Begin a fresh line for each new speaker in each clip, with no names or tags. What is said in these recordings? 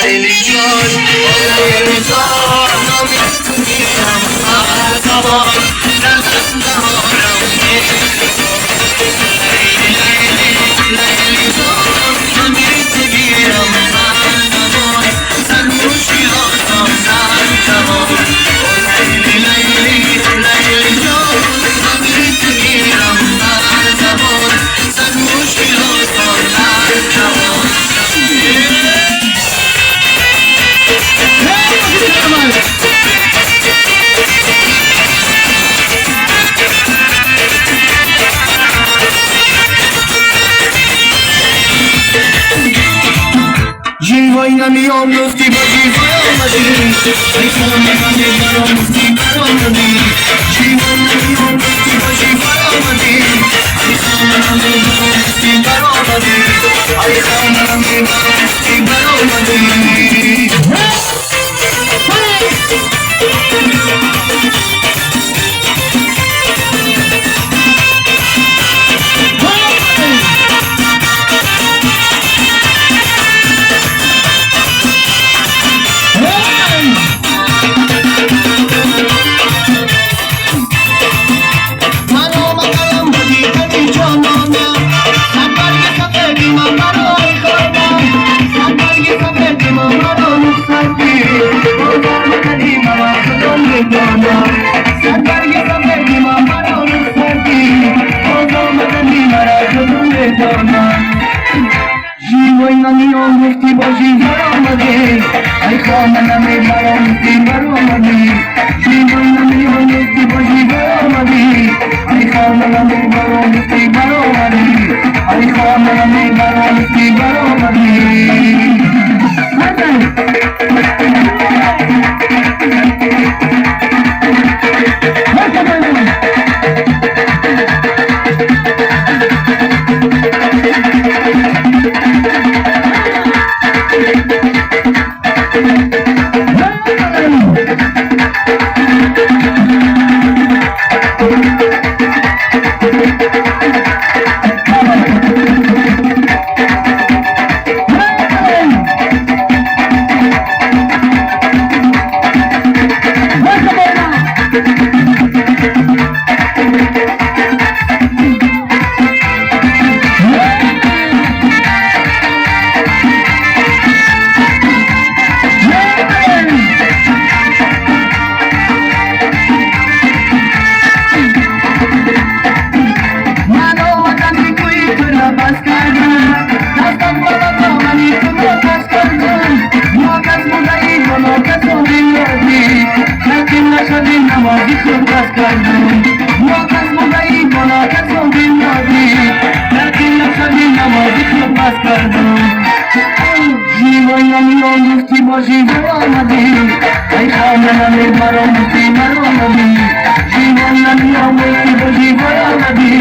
لیلی جان، لیلی جان، نامی تو گیرم بر زبان، در دهانم. لیلی لیلی لیلی جان، نامی تو گیرم بر زبان، سرگوشی آسان در جهان. لیلی لیلی لیلی جان، نامی تو گیرم بر زبان، سرگوشی آسان در جهان. جیوای نمیام گفتی با جیوای آمدی، ای خانه نمی برام گفتی برآمدی. جیوای نمیام گفتی با جیوای آمدی، ای خانه نمی برام گفتی برآمدی، ای خانه نمی برام گفتی برآمدی. جیوای نمیام گفتی با جیوای آمدی، ای خانه نمی برام گفتی برآمدی. جیوای نمیام گفتی با جیوای آمدی، ای خانه نمی برام گفتی برآمدی، ای خانه نمی برام گفتی برآمدی. جیوای نمیام گفتی با جیوای آمدی، ای خانه نمی برام گفتی برآمدی. جیوای نمیام گفتی با جیوای آمدی،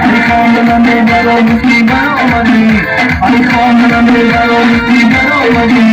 ای خانه نمی برام گفتی برآمدی، ای خانه نمی برام گفتی برآمدی.